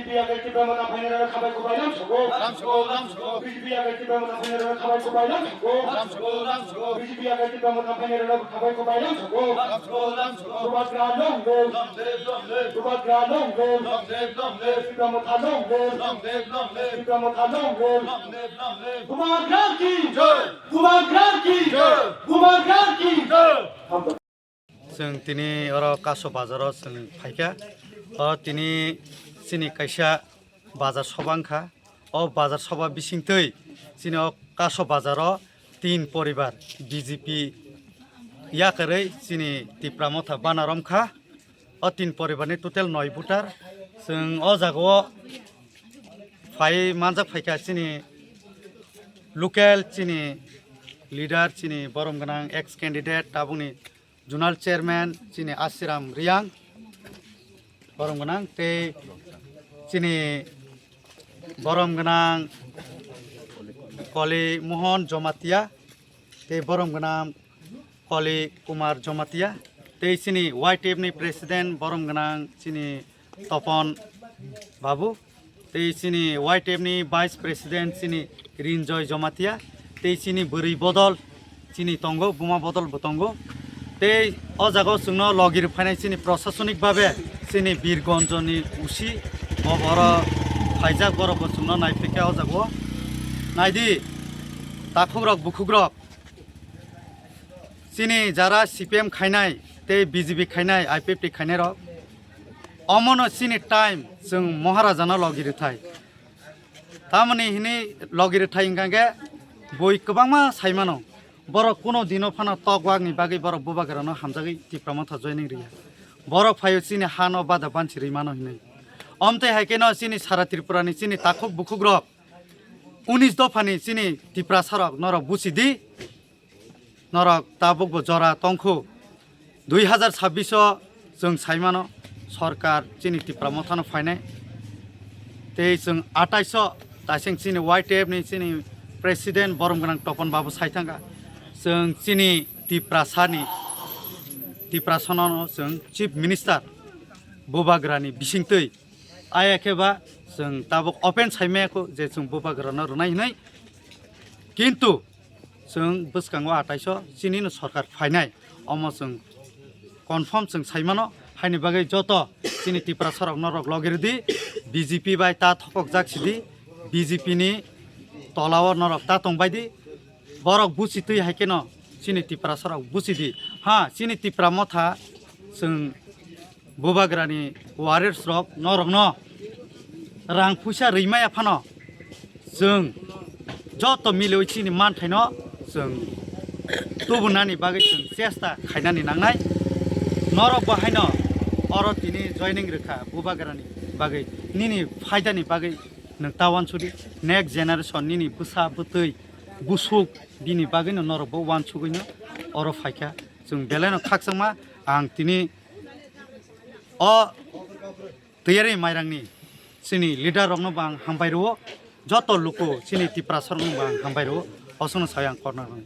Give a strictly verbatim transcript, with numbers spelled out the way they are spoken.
B J P agay Tipra Motha phainai rok khabai kubai lam soko. Lam soko, lam soko. B J P agay Tipra Motha phainai rok khabai kubai lam soko. Lam soko, lam soko. B J P agay Tipra Motha phainai rok khabai kubai lam soko. Lam soko, lam soko. Bubagra long live. Long live, long live. Bubagra long live. Long live, long live. Tipra Motha long live. Long live, long live. Tipra Motha long live. Long live, long live. Bubagra ki jai. Bubagra ki jai. Bubagra ki jai. Chwng tini oro Kaso bazaro chwng phaikha. O tini chini kaisa bazar soba wngkha. O bazar soba bisingtwi chini o Kaso bazaro tin poribar B J P yakarwi chini Tipra Motha bana romkha. O tin poribarni total noi voter. Chwng o jagao phai manjak phaikha chini local chini leader, chini borom gwnang ex candidate, tabukni Zonal Chairman chini Asiram Riang, borom gwnang, tei chini borom gwnang Koli Mohon Jomatia, tei borom gwnang Koli Kumar Jomatia, tei chini Y T F ni President borom gwnang chini Topon Babu, tei chini Y T F ni Vice President chini Rinjoy Jomatia, tei chini bwrwi bodol chini tongo, buma bodol bo tongo. Tei o jagao chwngno logi rw phainai chini prosasonik babe chini Birgonjoni usi bo boro phaijak, borok bo chwngno naiphikha o jagao. Naidi, takhukrok bukhukrok, chini jara C P M khainai tei B J P khainai, I P F T khainai rok, omono chini time chwng Maharajano logi rwthai. Tamoni hini logi rwthai hwnkha khe bui kwbangma sai mano. Borok kuno dino phano tok wakni bagwi borok Bubagrano hamjagwi Tipra Motha joining rwya. Borok phaio chini hano bada banchi rwi mano hinwi. Omtwi hai kheno chini sara Tripurani chini takhuk bukhukrok, unis dophani chini Tiprasarok norok buchi di. Norok tabukbo jora tongkhu. Dui hazar sabbish o chwng saimano sorkar chini Tipra Mothano phainai. Tei chwng atais o taiseng chini Y T F ni chini President borom gwnang Topon Babu saithangkha. Chwng chini Tiprasani, Tiprasano chwng Chief Minister Bubagrani bisingtwi aya khe ba chwng tabuk open saimaya kho je chwng Bubagrano rwnai hinwi. Kintu chwng bwskango atais o chinino sorkar phainai, omo chwng confirm chwng saimano. Haini bagwi joto chini Tiprasarok norok logi rwdi, B J P bai ta thokokjak sidi, B J P ni tolao norok ta tongbai di. Borok buchi twi hai kheno chini Tiprasarok buchi di. Ha, chini Tipra Motha chwng Bubagrani warriors rok norokno rang puisa rwi maya phano chwng joto miliwi chini manthaino chwng tubunani bagwi chwng chesta khainani nangnai. Norok bo haino oro tini joining rwkha Bubagrani bagwi, nini phaidani bagwi nwng ta wansudi, next generation nini bwsa bwtwi busuk bini bagwino norok bo wansugwino oro phaikha. Chwng belaino khakchangma ang tini o Tiyari mairangni chini leader rokno bo ang hambai rwo, joto luku chini Tiprasa rokno bo ang hambai rwo, osongno sai ang korna rwo.